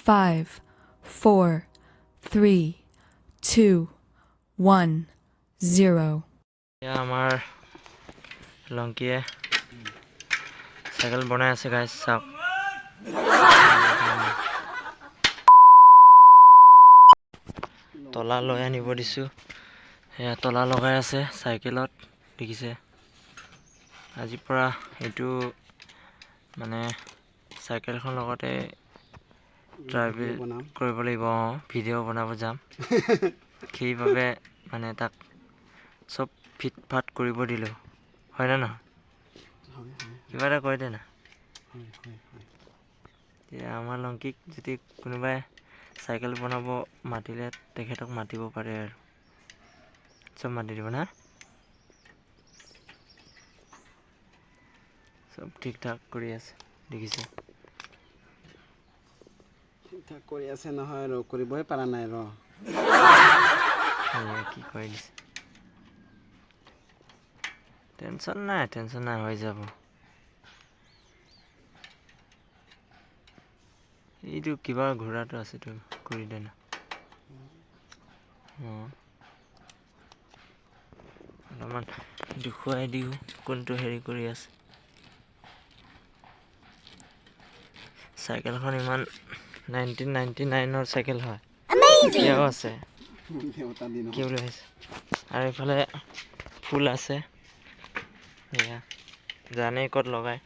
5, 4, 3, 2, 1, 0. এয়া আমাৰ লংকিয়ে চাইকেল বনাই আছে গাইজ, চাওক। তলা লৈ আনিব দিছোঁ, সেয়া তলা লগাই আছে চাইকেলত, দেখিছে। আজিৰ পৰা এইটো মানে চাইকেলখন লগতে ট্ৰাভেল বনাম। কৰিব লাগিব। অঁ, ভিডিঅ' বনাব যাম, সেইবাবে মানে তাক চব ফিট ফাট কৰিব দিলোঁ, হয়নে নহয়? হয় হয়। কিবা এটা কৈ দে না। হয় হয় হয়। এতিয়া আমাৰ লংকিক যদি কোনোবাই চাইকেল বনাব মাতিলে তেখেতক মাতিব পাৰে আৰু চব মাতি দিব না, চব ঠিক ঠাক কৰি আছে, দেখিছে। ঠিক ঠাক কৰি আছে নহয় আৰু কৰিবই পৰা নাই ৰ। এয়া কি কৰি দিছে। টেনশ্যন নাই, টেনশ্যন নাই, হৈ যাব। এইটো কিবা ঘোঁৰাটো আছে, তো কৰি দে না। অঁ, অলপমান দেখুৱাই দিওঁ কোনটো হেৰি কৰি আছে। চাইকেলখন ইমান 1999ৰ চাইকেল হয়, এতিয়াও আছে। দেউতা দিন। কি বুলি ভাবিছে? আৰু এইফালে ফুল আছে, এয়া জানেই ক'ত লগায়।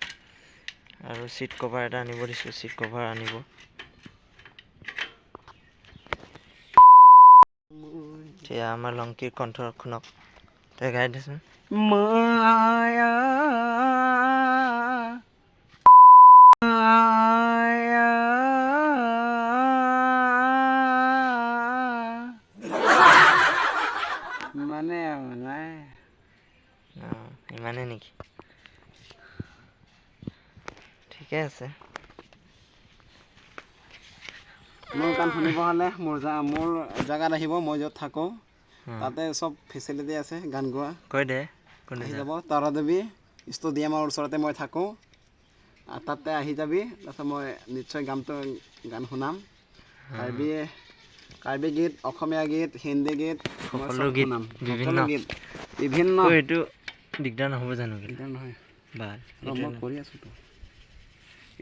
আৰু চিট কভাৰ এটা আনিব দিছোঁ, চিট কভাৰ আনিব। এতিয়া আমাৰ লংকিৰ কণ্ঠ শুনক, তই গাই দেচোন। মায়া মায়া মানে আৰু নাই। অঁ, ইমানেই নেকি? ঠিকে আছে। মোৰ গান শুনিব হ'লে মোৰ জেগাত আহিব, মই য'ত থাকোঁ তাতে চব ফেচিলিটি আছে গান গোৱা। কৈ দে কোনটো আহি জেগা। যাব তাৰাদেৱী ষ্টুডিয়ামৰ ওচৰতে মই থাকোঁ, আৰু তাতে আহি যাবি, তাৰপিছত মই নিশ্চয় গানটো গান শুনাম। কাৰ্বি কাৰ্বি গীত, অসমীয়া গীত, হিন্দী গীত, মই সকলো চব গীত, শুনাম। বিভিন্ন। সকলো গীত বিভিন্ন। ঐ, এইটো দিগদাৰ নহ'ব জানো কেলে? দিগদাৰ নহয়। ভাল। ৰ, মই কৰি আছোঁতো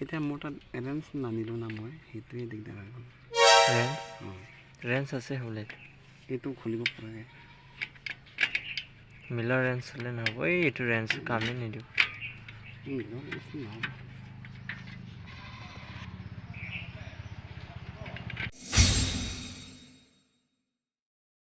এতিয়া। মোৰ তাত এৰেঞ্জ নানিলোঁ না মই, সেইটোৱে দিগদাৰ হৈ গ'ল। ৰেঞ্চ? অঁ। ৰেঞ্চ আছে হ'লে। এইটো খুলিব পৰাকৈ। মিলৰ ৰেঞ্চ হ'লে নহ'ব, এই এইটো ৰেঞ্চ কামেই নিদিব। মিলৰ ৰেঞ্জ নহ'ব।